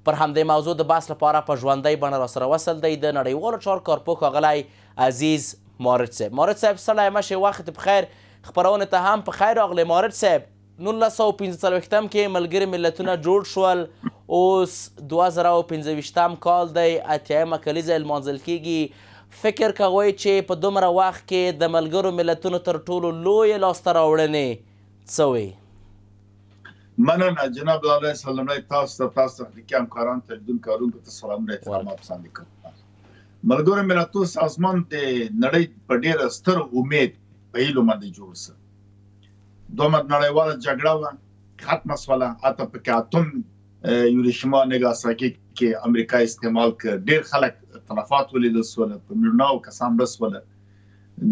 پر همدې موضوع د بحث لپاره په ژوندۍ بڼه راسره وصل دی د نړیوالو چارو کارپوه ښاغلی عزیز مارج صاحب. مارج صاحب ستړی مه شې، وخت په خیر، خپرونې ته هم په خیر راغلې. مارج صاحب، 1945 کې ملګري ملتونه جوړ شول، اوس 2025 کال دی، 80مه کلیزه یې لمانځل کیږي. فکر کوئ چې په دومره وخت کې د ملګرو ملتونو تر ټولو لویې لاسته راوړنې څه وې؟ مننه جناب لاله، لومړی تاسو ته، تاسو تخنیکي همکاران، تلویزیون کارونکو ته سلامونه احترامات وړاندې کوم. ملګرو ملتو سازمان د نړۍ په ډیره ستر امید په هیلو باندې جوړ سو. دومره نړیواله جګړه وه، ختمه سوله، حتی پکې اتم یوروشیما نګاساکي کې امریکا استعمال کړ، ډیر خلک تلفات ولیدل سول، په میلیوناو کسان مړه سول.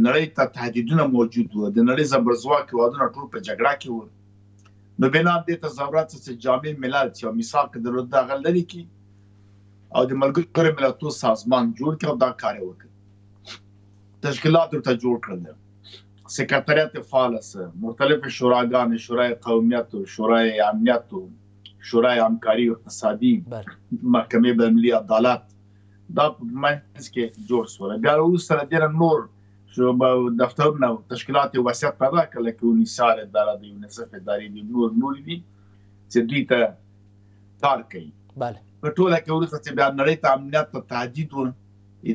نړۍ ته تهدیدونه موجود وو، د نړۍ زبرځواک هېوادونه ټول په جګړه کې وو. نو بنا دې ته ضرورت چې جامع ملل چې میثاق درلود هغه لري کی او د ملګرو ملتو سازمان جوړ کړ او دا کار یې وکړ، تشکیلات ورته جوړ کړل، سکرتریت فعال سه، مختلف شوراګانې، شورای قومیت، شورای امنیت، شورای همکاری اقتصادي، محکمې بین‌المللي عدالت، دا په منځ کې جوړ سول. بیا وروسته له دې نور دفترونه او تشکیلات وصیت پیدا کړل، لکه یونیسار اداره د یونیسف ادارې دي، نور نور دي چې دوی ته کار کوي. بله په ټوله کې وروسته چې بیا نړۍ ته امنیت ته تهدید و،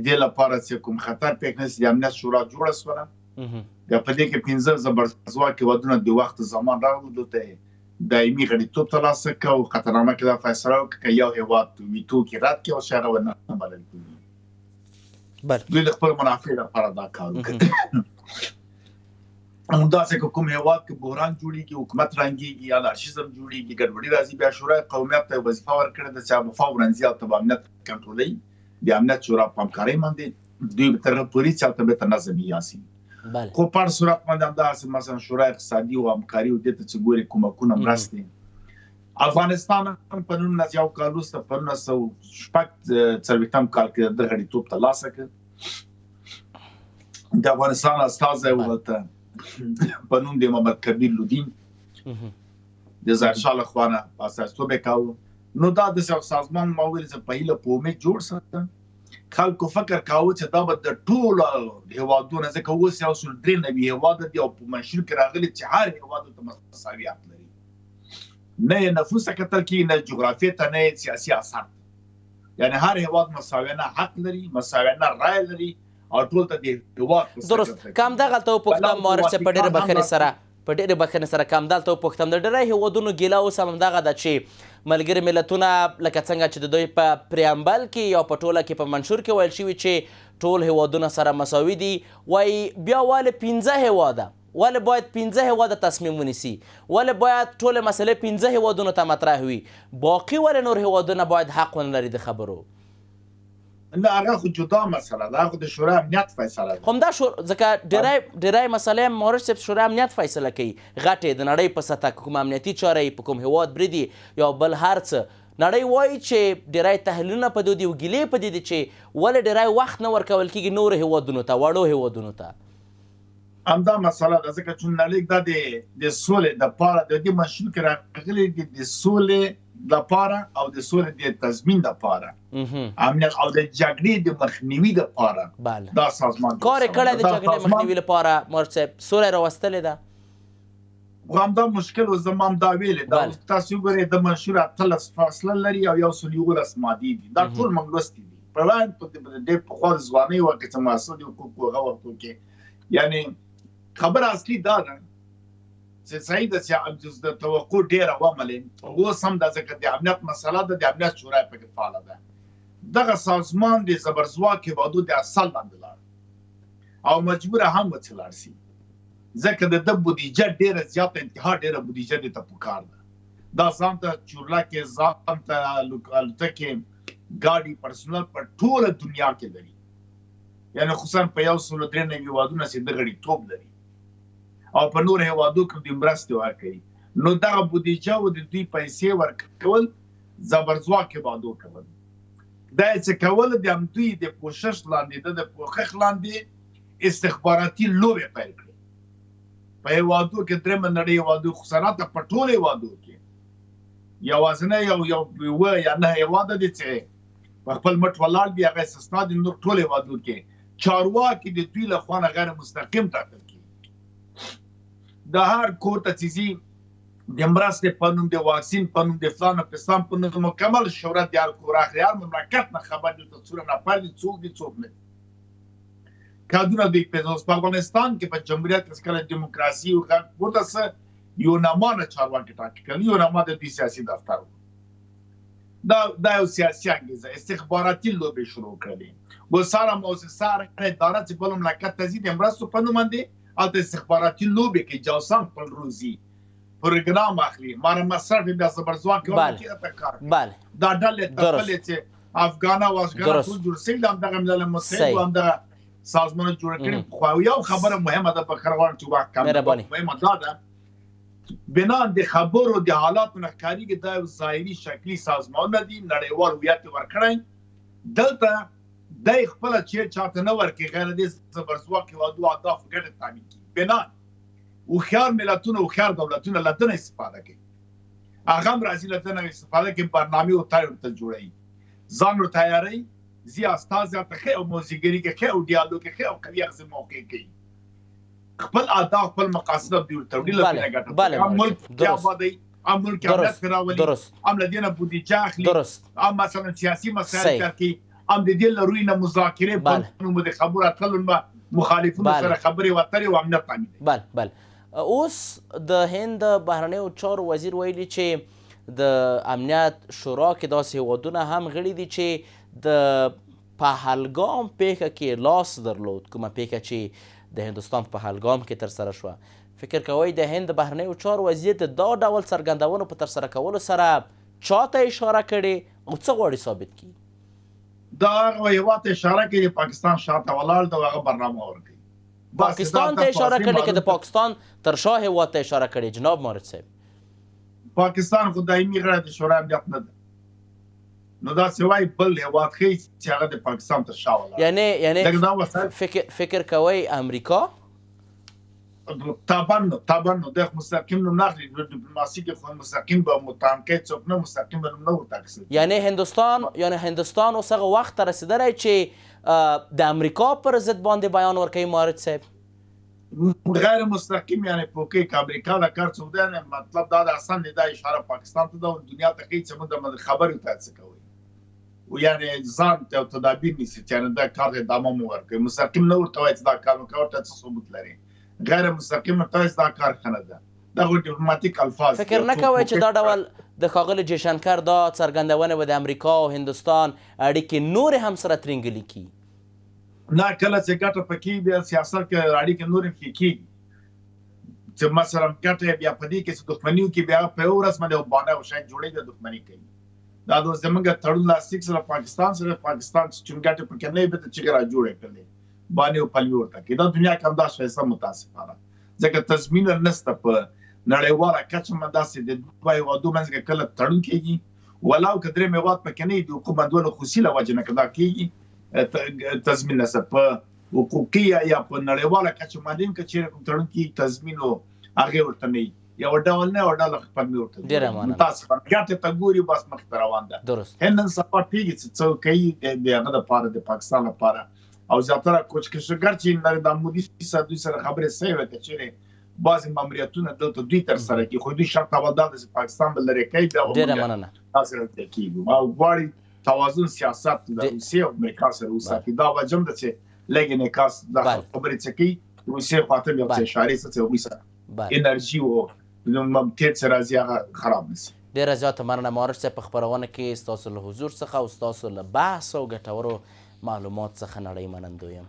دې لپاره چې کوم خطر پېښ نه شي، د امنیت شورا جوړه سوله. بیا په دې کې 15 زبرځواک هېوادونه د وخت زمان راغلل، دلته یې دایمي غړیتوب ترلاسه کړ او قطرنامه کې دا فیصله وکړه که یو هېواد ویتو کې رد کړي او چې هغه ونه بلل کېږي. بله دوی د خپل منافع لپاره دا کار وکړ. همداسې که کوم هېواد کې بحران جوړیږي، حکومت رنګیږي یا انارشیزم جوړیږي، ګډوډي راځي، بیا شورای قومیت ته وظیفه ورکړې ده چې هغه فوراً ځي او ته امنیت کنټرولوي. د امنیت شورا په همکارۍ باندې دوی به تر هغه پورې چې هلته بېرته نظم یاسي. بله خو په هر صورت باندې همداسې مثلا شورای اقتصادي او همکاري او دې ته چې ګوري کومکونه مرستې، افغانستان هم په 19 یو کال وروسته په 1946 کال کې د غړیتوب ترلاسه کړ. د افغانستان استازی و هلته په نوم د محمد کبیر لودین، د ظاهرشاه له خوا نه استازیتوب یې کاوه. نو دا داسې یو سازمان ما ویل چې په هیله په امید جوړ سه. خلکو فکر کاوه چې دا به د ټولو هېوادونو، ځکه اوس 193 هېواده دي او په منشور کې راغلي چې هر هېواد ته مساوي حق لري، نه یې نفوس ته کتل کېږي، نه جغرافیې ته، نه یې سیاسي اثر ته. یعنی هر هېواد مساویانه حق لري، مساویانه رایه لري او ټول ته د هېواد په سترګه درست کتل کم کېږي. دغلته وپوښتم بل مارج صاحب، په ډېرې واتیکان هم بښنې راغلی. سره، په ډېرې بښنې سره کم دلته وپوښتم، د ډېری هېوادونو ګیله اوس هم همدغه ده چې ملګري ملتونه لکه څنګه چې د دوی په پریامبل کې یا په ټوله کې په منشور کې ویل شوي چې ټول هېوادونه سره مساوي دي، وایي بیا ولې 5 هېواده، ولې باید 5 هېواده تصمیم ونیسي، ولې باید ټولې مسئلې 5 هېوادونو ته مطرح وي، باقي ولې نور هېوادونه باید حق ونه لري د خبرو؟ نه، هغه خو جدا مسله ده، هغه خو د شورای امنیت فیصله ده. خو همدا شور، ځکه ډېری ډېری مسئلې مورج صاحب شورای امنیت فیصله کوي، غټې د نړۍ په سطح که کوم امنیتي چاره یې په کوم هېواد برید یا بل هر څه، نړۍ وایي چې ډېری تحلیلونه په دې دي او ګیلې په دې دي چې ولې ډېری وخت نه ورکول کېږي نورو هېوادونو ته، وړو هېوادونو ته. همدا مسله ده، ځکه چې نړۍ دا د سولې دپاره د دې منشور کې راغلي دي، د سولې دپاره او د سولې د تضمین دپاره امنیت او د جګړې د مخنیوي دپاره دا سازمان جوړ کار یې شوی کړی دی. د دا جګړې سازمان مخنیوي لپاره مارج صاحب، سوله یې راوستلې ده. خو همدا مشکل و، زه ما هم دا ویلې، دا اوس تاسو وګورئ د منشور 18 فاصله لري او 111 مادې دي، دا ټول موږ لوستي دي. په وړاندې په ډېر پخوا د ځوانۍ وخت کې چې محصل د حقوقو هغه وختو کې، یعنی خبره اصلي دا ده چې صحیح ده چې د توقع ډېره وملې، اوس هم دا ځکه د امنیت مسله ده، د امنیت شورا پکې فعاله ده. دغه سازمان د زبرځواک هېوادو د اصل لاندې لاړ او مجبوره هم و چې لاړ شي، ځکه د ده بودیجه ډېره زیاته، انتها ډېره بودیجه دې ته پکار ده. دا ځان ته چورلکې، ځان ته الوتکې، ګاډي، پرسونل په ټوله دنیا کې لري، یعنی خصوصا په 193 هېوادونه چې د غړیتوب لري او په نور هېوادو کې دوی مرستې ورکوي. نو دغه بودیجه او د دوی پیسې ورکول زبرځواک هېوادو کول، دا یې چې کول د همدوی د پوښښ لاندې، د پوښښ لاندې استخباراتي لوبې پیل کړې په هېوادو کې، درېیمه نړۍ هېوادو، خصوصا په ټولو هېوادو کې. یوازنی یو یو یو یا نه هیواد دی چې په خپل مټ ولاړ دی، هغه استثنا دي. نور ټول هیوادو کې چارواکي د دوی له خوا نه غیر مستقیم ټاکل کیږي. د هر کور ته چې ځي د مرستې په نوم، د واکسین په نوم، د فلان او فسان په نوم، مکمل شهرت د هر کور اخلي، هر مملکت نه خبر دي ته څومره نفر دي، څوک دي څوک نه دي. کادونه دوی پیدا. اوس په افغانستان کې په جمهوریت کې کله دیموکراسي او غږ پورته سه، یو نما نه چارواکي ټاکي کړي، یو نما د دوی سیاسي دفتر و. دا یو سیاسي انګیزه استخباراتي لوبې شروع کړلې. ګلساره موسسه هره اداره چې بل مملکت ته ځي د مرستو په نوم باندې، هلته استخباراتي لوبې کوي، جوسان خپل روزي، پروګرام اخلي، ماره مصرف بیا زبرځواک بله ته کار کوي. بله دا ډلې تپلې چې افغان او افغان ټول جوړ شوي، همدغه ملل متحد او همدغه سازمان جوړ کړي. خو یو خبره مهمه ده، په خروان چې وخت کم مهمه دا ده، بنا د خبرو د حالاتو نه ښکارېږي دا یو ظاهري شکلي سازمانونه دي، نړیوال هویت یې ورکړی. دلته دی خپله چې چاته نه ورکوي غیر دې زبرځواک هېوادو اهدافو ګټې تامین کړي. بنا هوښیار ملتونه، هوښیار دولتونه له ده نه استفاده کوي، هغه هم راځي له ده نه استفاده کوي، برنامې او طرح ورته جوړوي، ځان ورته تیاروي، ځي استازي ورته ښه او موزیګري کې ښه او ډیالوګ کې ښه او قوي اغزي موقع کوي، خپل اهداف خپل مقاصد دوی ورته وړي، له دې نه ګټه هم ملک بیا آبادوي، هم ملک امنیت پرې راولي، هم له دې نه بودیجه اخلي، هم مثلا سیاسي مسایل کار کوي، هم د دې له روی نه مذاکرې په نوم د خبرو اترو مخالفینو سره خبرې وترې او امنیت تامینوي. بله بله. اوس د هند د بهرنیو چارو وزیر ویلي چې د امنیت شورا کې داسې هیوادونه هم غړي دي چې د پهلګام پیښه کې لاس درلود، کومه پیښه چې د هندوستان په پهلګام کې ترسره شوه. فکر کوئ د هند د بهرنیو چارو وزیر د دا ډول څرګندونو په ترسره کولو سره چا ته اشاره کړې او څه غواړي ثابت کړي؟ دا هغه هیواد ته اشاره کوي چې پاکستان شاته ولاړ دی او هغه برنامه ورکوي. پاکستان ته اشاره کړې که د پاکستان تر شا هیواد ته اشاره کړې جناب مارد صاحب؟ پاکستان خو دایمي غړی د شورا امنیت نه دی، نو دا څه وایي بل هیواد ښیي چې هغه د پاکستان تر شا ولاړ. یعنی یعنی فکر کوئ امریکا؟ طبعا نو، طبعا نو، د مستقیم نوم نه اخلي، ډیپلوماسي کې خو مستقیم به متهم کوي څوک نه، مستقیم به نوم نه ورته اخیستل. یعنی هندوستان، یعنی هندوستان اوس هغه وخت ته رسېدلی چې د امریکا پر ضد باندې بیان ورکوي مارد صاحب؟ غیر مستقیم یعنی پوکې که امریکا دا کار څوک دی، مطلب دا د اصلا دا اشاره پاکستان ته ده او دنیا ته ښیي چې موږ د خبرې ته څه کوي، یعنی ځان ته تدابیر نیسي چې یعنی دا کار ته ادامه مو ورکوي. مستقیم نه ورته وایي چې دا کار وکړه، ورته څه ثبوت لري، غیر مستقیم ورته وایي چې دا کار ښه نه ده. دا خو ډیپلوماتیک الفاظ. فکر نه کوئ چې دا ډول د ښاغلي جیشنکر دا څرګندونې به د امریکا او هندوستان اړیکې نورې هم سره ترینګلې کړي؟ نه، کله چې ګټه پکې بیا سیاست کې اړیکې نورې ښې کېږي، چې مثلا ګټه بیا په دې کې چې دښمني وکړي، بیا په یوه ورځ باندې یو بانه او شی جوړوي، بیا دښمني کوي. دا د زمونږ تړون لاسلیک سره پاکستان سره، پاکستان چې چون ګټه پکې نه وي بېرته چیغې را جوړې کړلې، بانې او پلوي ورته کوي. دا دنیا کې همدا شی متاسفانه، ځکه تضمین نشته په نړیواله کچه باندې. داسې د دوه هېوادو منځ کې کله تړون کېږي، ولو که دریم هېواد پکې نه وي، د حقوق بندولو خصوصي له وجې نه که دا کېږي تضمین نشته په حقوقي یا په نړیواله کچه باندې هم که چیرې کوم تړون کېږي تضمین او هغې ورته نه وي، یو ډول نه یو ډول خپل مې ورته ډېره مننه. متاسفانه ګټې ته ګوري بس مخې ته روان ده. درست. هند نن سبا پوهېږي چې څه کوي د هغه دپاره، د پاکستان لپاره، او زیاتره کوچ کشګر چې نریندرا مودي سره دوی سره خبرې سوې وې که چیرې بعضې ماموریتونه دلته دوی ترسره کړي، خو دوی شرط اول دا ده چې پاکستان به لرې کوي، بیا به ډېره مننه. تاسو سره کېږو او غواړي توازن سیاست د روسیې او امریکا سره وساتي. دا وجه هم ده چې لږ انعکاس دا خبرې څه کوي، روسیې خواته هم یو څه اشارې څه چې هغوی سره انرژي او تېل څه راځي هغه خراب نه شي. ډېره زیاته مننه معارف صاحب، په خپرونه کې ستاسو له حضور څخه او ستاسو له بحث او ګټورو معلومات څخه نړۍ منندوی یم.